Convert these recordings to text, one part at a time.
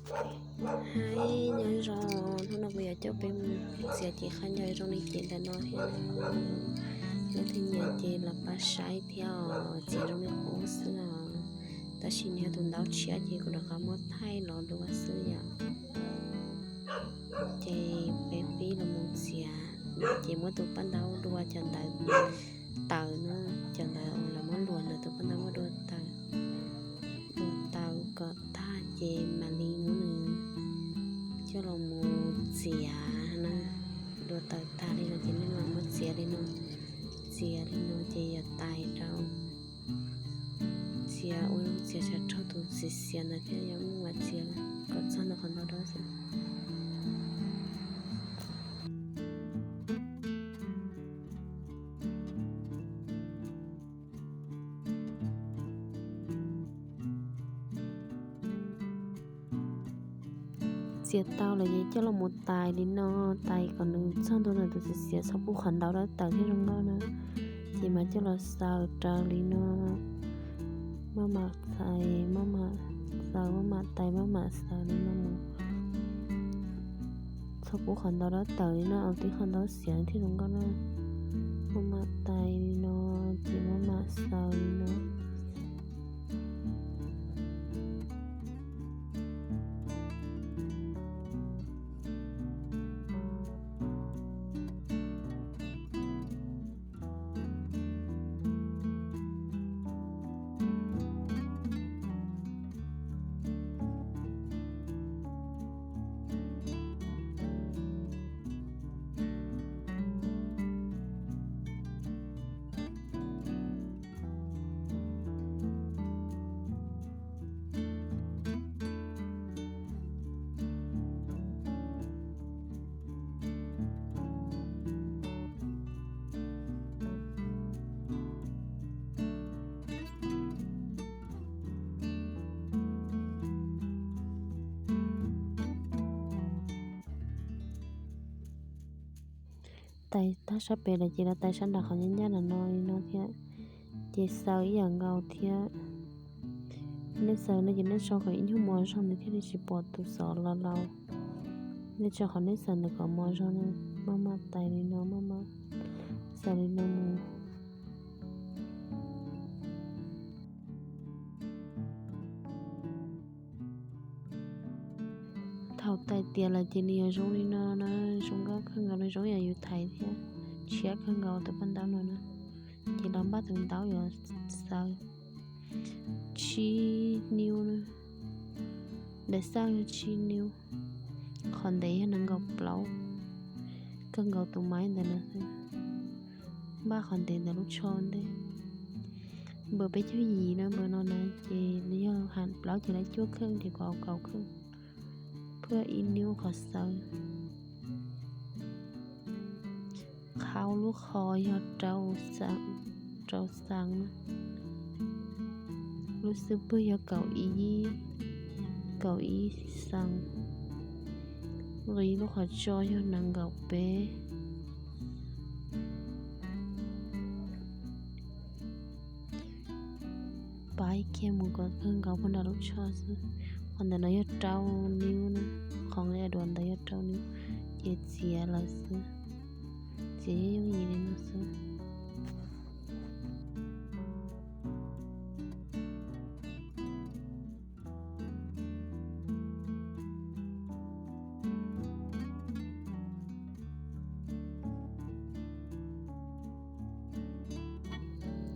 Hais nyob zoo, hnub no kuv yuav coj peb mus txiav cev khaub ncaws zoo li cev ntawm no thiab. Leej twg nyiam ces los pab saib thiab os, txiav zoo li qub xwb os. Tab sis nws yog tus ntaub tshiab ces kuv rov qab muab thaij los dua xwb yom. Ces peb pib los mus txiav, ces muab tus paj ntaub dua cov ntawd taws na, cov ntawd uas lawv muab luam ntawd tus paj ntaub muab dua taws, dua taws kom tag ces mam li muab nws coj los mus txiav na. Dua taws tag li no ces nej mam muab txiav li no, txiav li no ces yog tais rau, txiav ua zoo txiav tsam raug tus xiav xiav ntawd thiab, yog muaj mam txiav kom txog ntawm qhov ntau dawb xwb. Txiav tau lawm ces coj los mus tais li no, tais kom nws txog ntua ntawm tus xiav xiav txhob pub qhov ntau dawb taws thiab zoo nkauj na. Ces mam coj los xaws raws li no, maj mam tais, maj mam xaws, maj mam tais, maj mam xaws li no mus. Txhob pub qhov ntau dawb taws li no, ua tib qhov ntau xiav thiaj zoo nkauj na. Maj mam tais li no, ces maj mam xaws li no. Tais tag sab pem lawm ces los tais sab nram qhov ncaj ncaj no no li no thiab. Ces xaws ib yam nkaus thiab. Nej xaws no ces nej tso kom ib nyuag mos zog nws thiaj li tsis pom tus xov laus laus. Nej tso qhov nej xaws ntawd kom mos zog na, maj mam tais li no, maj mam xaws li no mus. Thaum tais tiav lawm ces nws yuav zoo li no na, zoo nkauj kawg nkaus, nws zoo yam yus thaiv thiab, tshiab kawg nkaus tus paj ntaub no na. Ces los npaj tus ntaub yuav xaws tsib niub na, daim xaj yog tsib niub, qhov ntev yog nees nkaum plaub, kawg nkaus tus maiv ntawd na. Npaj qhov ntev ntawm lub tsho ntej. Npawm peb caug yim na, npawm no na ces nws yog ham plaub ces lawv cuaj kheej ces kom kaum kheej, phaj ib niub qhov xaws. Qhau lub qhov yog rau xees, rau xees na. Lub xub pwg yog kaum ib, kaum ib xees. Nqis lub qhov tso yog nees nkaum peb. Paib kiag mus kom kawg nkaus puag nram lub tsho xwb. Qhov ntawm no yog rau niub na, qhov nqia duav ntawd yog rau niub, ces txiav lawm xwb. Txiav yooj yooj yim li no xwb.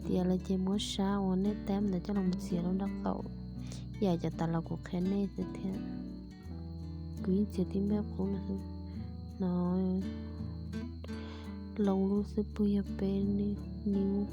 Tiav lawm ces muab sab uas nej tab ntawd coj los txiav lub nraub qaum, yam cov tas los kuv qhia nej xwb thiab. Kuv yeej txiav tib npaj qub no xwb. No loo lub xub pwg yog peb niub.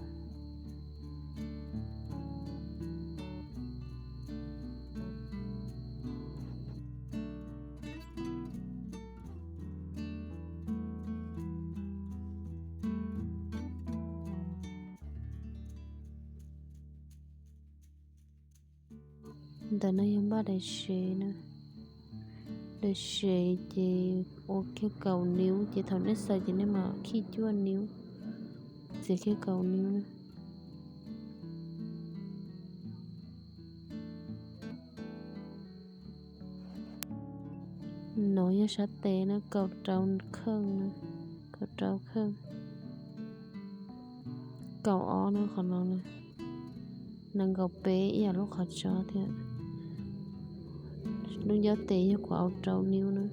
Ntawm no yog npaj daim sev na. Daim sev ces ua kiag kaum niub, ces thaum nej xaws ces nej mam khij cuaj niub, txiav kiag kaum niub na. No yog sab tes na, kaum rau kheej, kaum rau kheej, kaum ob na qhov no na, nees nkaum peb ib yam lub qhov tso thiab. Lub ncuab tes yog kuv au rau niub na,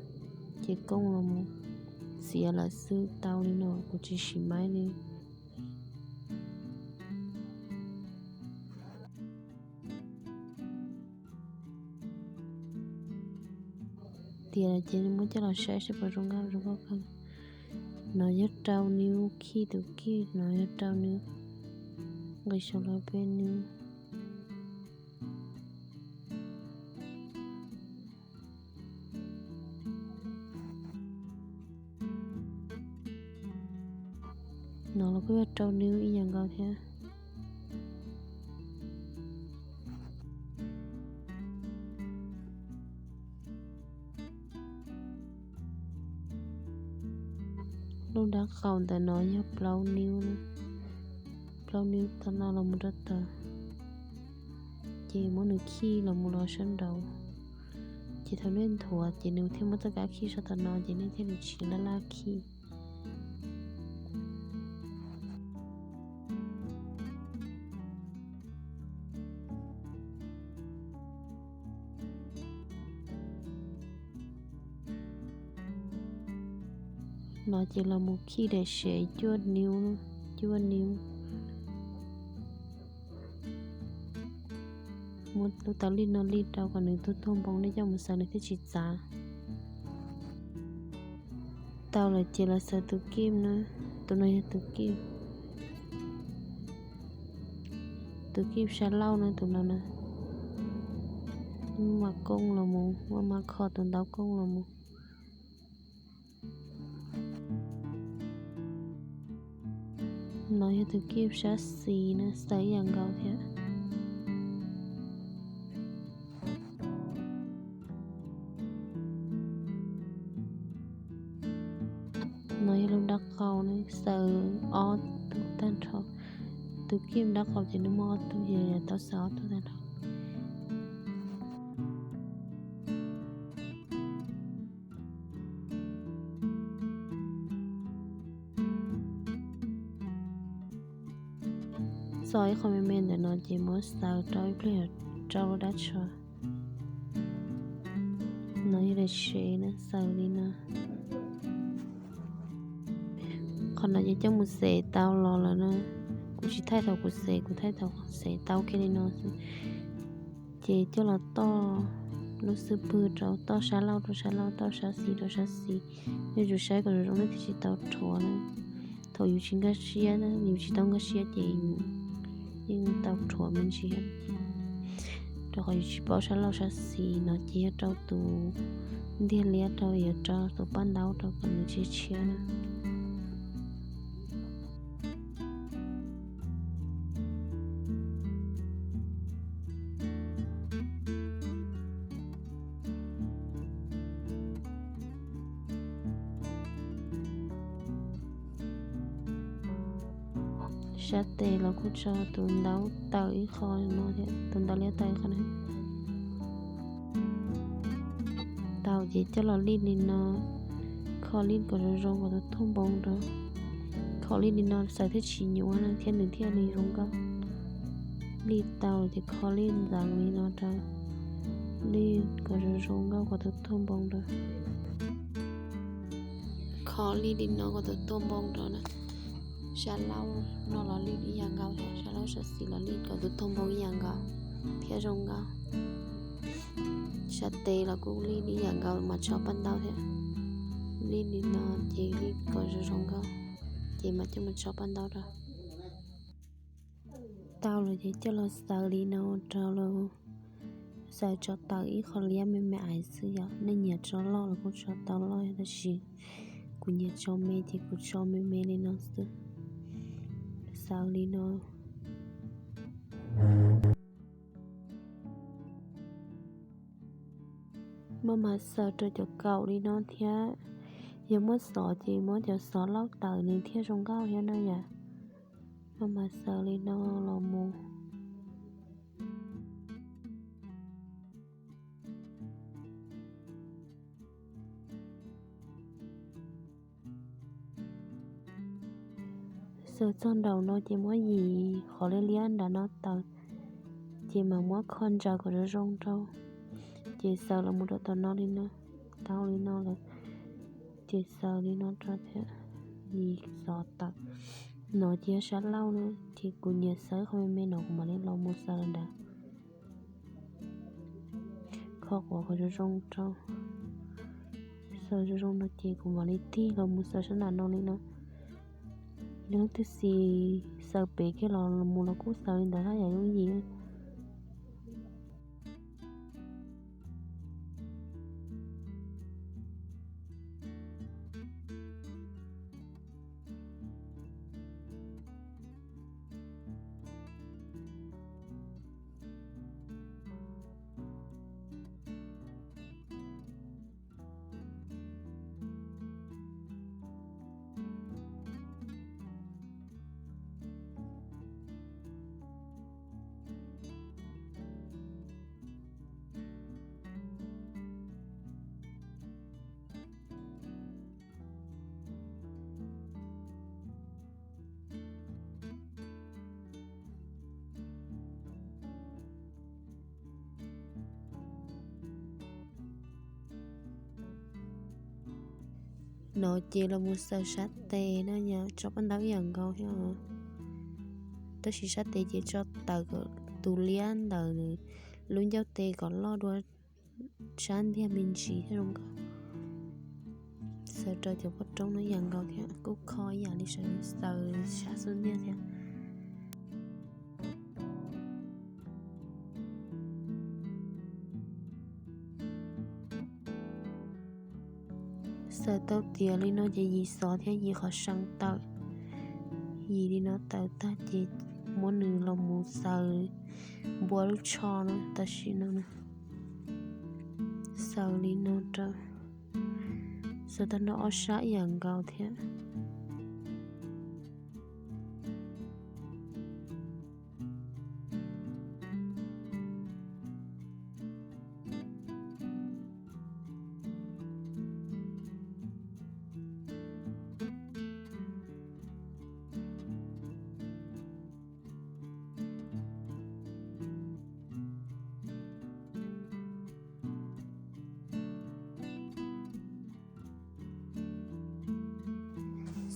ces kooj los mus txiav lawm xwb, tau li no kuv tsis siv maib li. Tiav lawm ces muab coj los saib seb puas zoo nkauj zoo nkauj kawg. No yog rau niub khij tus kij, no yog rau niub, nqis saum lawv peb niub. No los kuj yog rau niub ib yam nkaus thiab. Lub nraub qaum ntawm no yog plaub niub, plaub niub tom no los mus rau tod, ces muab nws khij los mus los sab nraud. Ces thaum nej nthuav ces nws thiaj muab txoj kab khij sab tom no ces nej thiaj li tsis laj laj khij. No ces los mus khij daim sev cuaj niub, cuaj niub. Muab lub taub lij no lij rau kom nws tuag tuag npoo, nej coj mus xaws nws thiaj tsis txav. Tau lawm ces los xaws tus kij na, tus no yog tus kij, tus kij sab laug na, tus no na. Maj mam kooj los mus, maj mam kho tus ntaub kooj los mus. No yog tus kij sab xis na, xaws ib yam nkaus thiab. No yog lub nraub qaum na, xaws ob tug tag nrho. Tus kij nraub qaum ces nws muaj ob tug, yog tau xaws ob tug tag nrho. Txo ib qho me me ntawm no ces muab xaws rau ib pliag rau lub dab tsho. No yog daim sev na, xaws li no. Qhov no ces coj mus xev tau los lawm na. Kuv tsis thaij thaum kuv xev, kuv thaij thaum xev tau kiag li no xwb. Ces coj los toj lub xwb pwg rau, toj sab laug rau sab laug, toj sab xis rau sab xis. Yuav tsum saib kom zoo zoo nej thiaj tsis tau rhuav na. Thaum yus tsis nkag siab, yus tsis tau nkag siab ces yus yeej tau rhuav me ntsis. Rau qhov yus tsis paub sab laug sab xis no ces yog rau tus ntiag liab rau, yuav rau tus paj ntaub rau kom nws tshiab tshiab na. Sab tes los kuj tso tus ntaub tawm ib qho no thiab, tus ntaub liab tawm ib qho no. Tau ces coj los lij li no, kho lij kom zoo zoo kom tus thuaj npoo rau. Kho lij li no xaws thiaj tsis nyuaj na thiab nws thiaj li zoo nkauj. Lij tau ces kho lij ntxeev li no rau, lij kom zoo zoo nkauj kom tus thuaj npoo rau. Kho lij li no kom tus thuaj npoo rau na. Sab laug no los lij ib yam nkaus thiab, sab laug sab xis los lij kom tus thuaj npoo ib yam nkaus thiab zoo nkauj. Sab tes los kuj lij ib yam nkaus mas tso paj ntaub thiab. Lij li no ces lij kom zoo zoo nkauj, ces mas coj mus tso paj ntaub rau. Tau lawm ces coj los xaws li no rau lawm. Xaws tso tawm ib qho liab me me aiv xwb yom, nej nyiam tso loj los kuj tso tau loj, tab sis kuv nyiam tso me ces kuv tso me me li no xwb. Xaws li no. Maj mam xaws rau cov kaum li no thiab. Yog muab xov ces muab cov xov laub tawm nws thiaj zoo nkauj thiab na yom. Maj mam xaws li no los mus. Xaws txog nraum no ces muab yim qhov liab liab nram no tawm, ces mam muab kho ntsaws kom zoo zoo rau. Ces xaws los mus rau tom no li no, tau li no lawm, ces xaws li no rau thiab, yim xov tawm. No ces yog sab laug na, ces kuv nyiam xaws qhov me me no kuv mam li los mus xaws nram. Kho quav kom zoo zoo rau, xaws zoo zoo no ces kuv mam li tig los mus xaws sab nram no li no. Yog leej twg xis xaws pem kiag los mus los kuj xaws li ntawd haj yam yooj yim. No ces los mus xaws sab tes na yom, tso paj ntaub ib yam nkaus thiab. Tab sis sab tes ces tso tawm kom tus liab ntawm lub ncauj tes kom loj dua sab ntiag me ntsis thiab zoo nkauj. Xaws rau cov poj roob no ib yam nkaus thiab, kuj kho ib yam li xaws sab xub ntiag thiab. Xaws tau tiav li no ces yim xov thiab yim qhov seem tawm. Yim li no tawm tag ces muab nws los mus xaws npua lub tsho no tam sim no na. Xaws li no rau, xaws tag nrho ob sab ib yam nkaus thiab.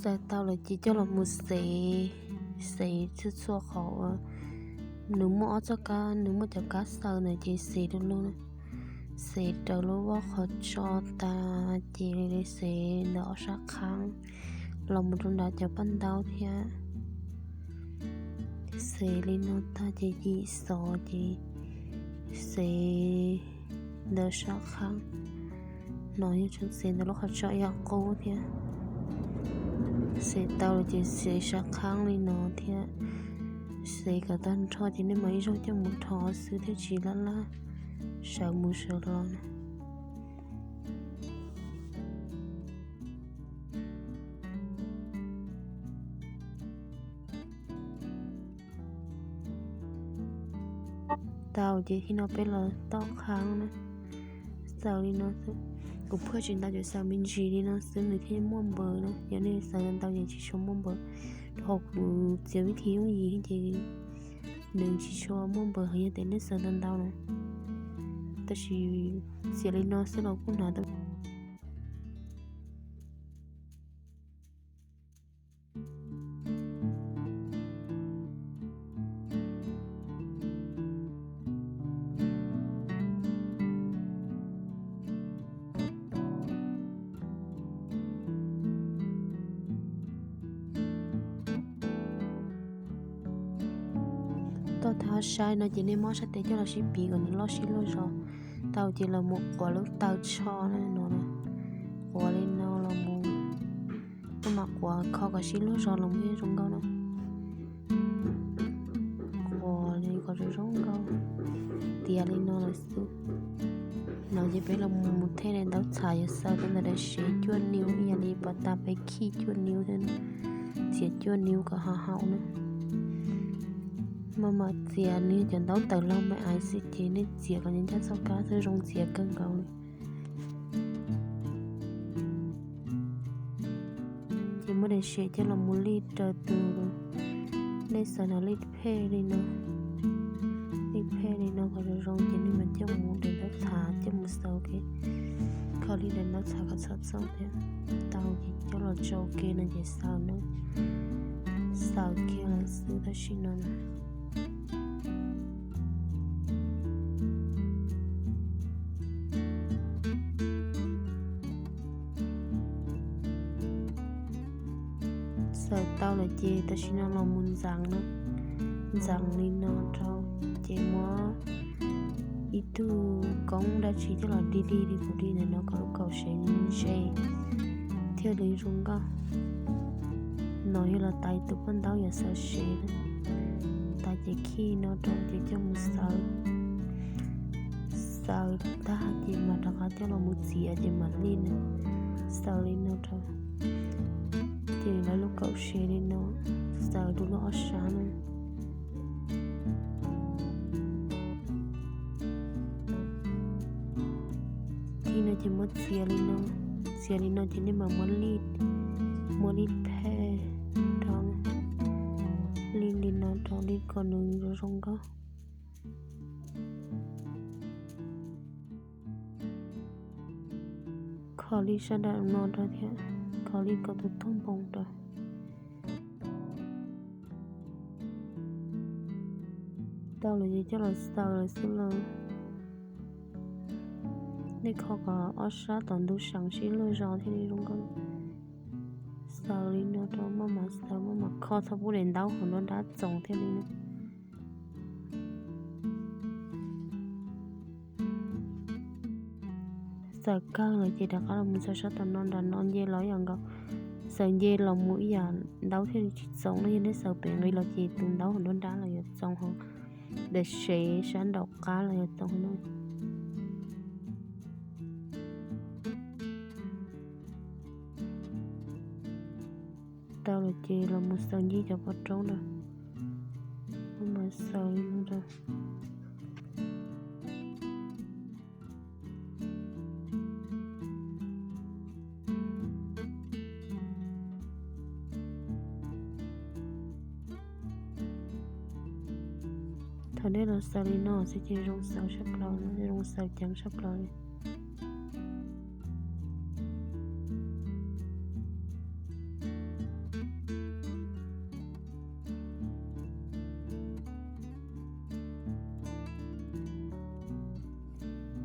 Xaws tau lawm ces coj los mus xev, xev txhua txhua qhov uas nws muaj ob txoj kab, nws muaj cov kab xaws ntawd ces xev rau lub, xev raws lub voj qhov tso tas ces xev ntawm ob sab qhaab los mus rau nram cov paj ntaub thiab. Xev li no tag ces yim xov ces xev ntawm sab qhaab. No yog tseem xev ntawm lub qhov tso ib yam qub thiab. Xev tau lawm ces xev sab qhaab li no thiab. Xev kom tag nrho ces nej mam ib zaug coj mus rho xwb thiaj tsis laj laj sawv mus sawv los na. Tau ces thib no peb los toj qhaab na. Xaws li no xwb. Kuv phaj tsis ntau ces xaws me ntsis li no xwb nws thiaj muaj npaws na. Yog nej xaws ntau ntau ces tsis tshua muaj npaws. Rau qhov kuv txiav vib thib yooj yim ces nws tsis tshua muaj npaws, yog tias nej xaws ntau ntau na. Tab sis txiav li no xwb los kuj hnav tau. Toj tag saib no ces nej muab sab tes coj los sib piv kom nws loj sib luag zog. Tau ces los mus quav lub taw tsho no, quav li no los mus, koj mam quav kho kom sib luag zog los mus thiaj zoo nkauj na. Quav li kom zoo zoo nkauj, tiav li no lawm xwb. No ces peb los mus thej daim ntaub txhab yuav xaws rau ntawm daim sev cuaj niv ib yam li pas tas peb khij cuaj niv thiab, txiav cuaj niv kom haum haum na. Maj mam txiav, nws yog cov ntaub tawm laug me ais xwb ces nej txiav kom ncaj ncaj txoj kab xwb zoo txiav kawg nkaus li. Ces muab Daim sev coj los mus lij rau tus, nej xaws no lij phej li no, lij phej li no kom zoo zoo ces nej mam coj mus daim ntaub txhav coj mus xaws ua ke, kho lij daim ntaub txhav kom txhob txooj thiab. Tau ces coj los tsau ke no ces xaws no, xaws kiag lawm xwb tam sim no na. Xaws tau lawm ces tam sim no los mus ntxeev no, ntxeev li no rau, ces muab ib tug koob dab tsi coj los dig dig li kuv dig ntawm no kom lub kaum sev ntse thiaj li zoo nkauj. No yog los tais tus paj ntaub yuav xaws sev na. Tais ces khij no rau ces coj mus xaws, xaws tag ces mam rov qab coj los mus txiav ces mam lij na. Xaws li no rau ces lawv lub kaum sev li no, xaws rau lub ob sab na. Khij no ces muab txiav li no, txiav li no ces nej mam muab lij, muab lij phej rau, lij li no rau lij kom nws zoo zoo nkauj. Kho lij sab nram no rau thiab, kho lij kom tus tuag npoo rau. Tau lawm ces coj los xaws lawm xwb los. Nej kho kom ob sab tom ntug seem sib luag zos thiaj li zoo nkauj. Xaws li no rau, maj mam xaws maj mam kho txhob pub daim ntaub hauv nruab nrab txoos thiaj li no. Xaws kawg lawm ces rov qab los mus xaws sab tom no, nram no nce los ib yam nkaus. Xaws nce los mus ib yam ntaub thiaj li tsis txoos no, yog nej xaws pem nqis los ces tus ntaub hauv nruab nrab los yuav txoos hauv, daim sev sab nraum qab los yuav txoos no. Tau lawm ces los mus xaws ncig cov pov roob na, los mus xaws li no rau. Thaum nej los xaws li no xwb ces zoo xaws sab plaws, zoo xaws ceev sab plaws li.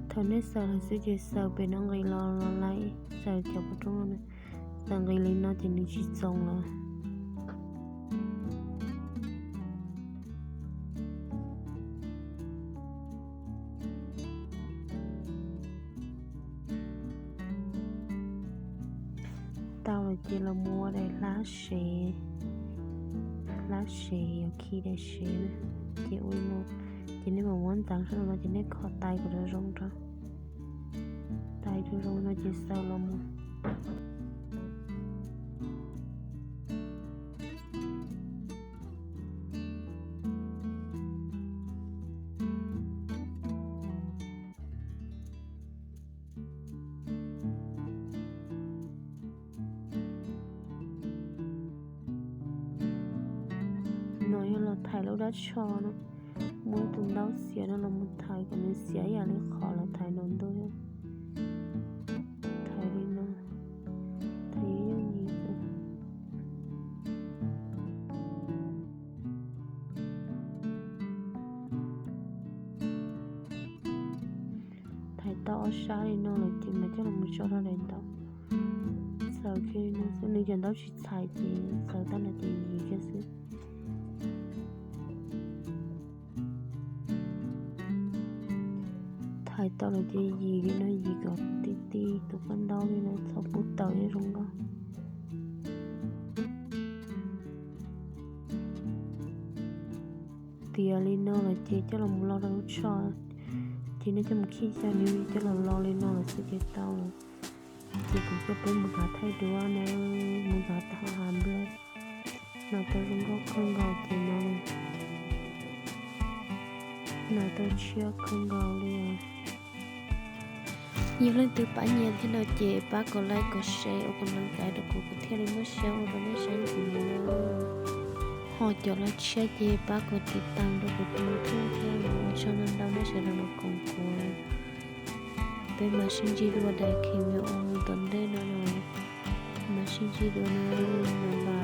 Thaum nej xaws lawm xwb ces xaws pem no nqis los los lais, xaws cov pov roob no, xaws nqis li no ces nws tsis txoos lawm. Tau lawm ces los mus ua daim hlab sev, hlab sev yuav khi daim sev na. Ces ua li no, ces nej mam muab ntxeev sab no ces nej kho tais kom zoo zoo rau, tais zoo zoo no ces xaws los mus. No yog los thaiv lub dab tsho no, muab tus ntaub xiav no los mus thaiv kom nws xiav ib yam li qhov los thaiv nraum ntug, thaiv li no, thaiv yooj yim xwb. Thaiv tau ob sab li no lawm ces mam coj los mus tso rau daim ntaub. Xaws kiag li no xwb, nws cov ntaub tsis txhais ces xaws tag no ces yim kiag xwb. Thaiv tau lawm ces yim li no, yim kom ti ti tus paj ntaub li no, txhob pub tawm thiab zoo nkauj. Tiav li no lawm ces coj los mus lo rau lub tsho, ces nej coj mus khij xya hnub coj los lo li no lawm xwb ces tau lawm. Ces kuv coj peb mus nqa thaij duab na, mus nqa tau hav nplej. Nas tau zoo nkauj kawg nkaus ces no, nas tau tshiab kawg nkaus li os. Yog leej twg pab nyiam thiab no ces pab kom like kom share ua kom nov kais rau kuv, kuv thiaj li muaj siab ua rau nej saib ntxiv mus. Ho cov laj tshiab ces pab kom tiv tas rau kuv tus YouTube thiab. Ua tsaug ntau ntau nej sawv daws los koom kuv. Peb mam sib ntsib dua daim video mus tom ntej no los, mam sib ntsib dua na.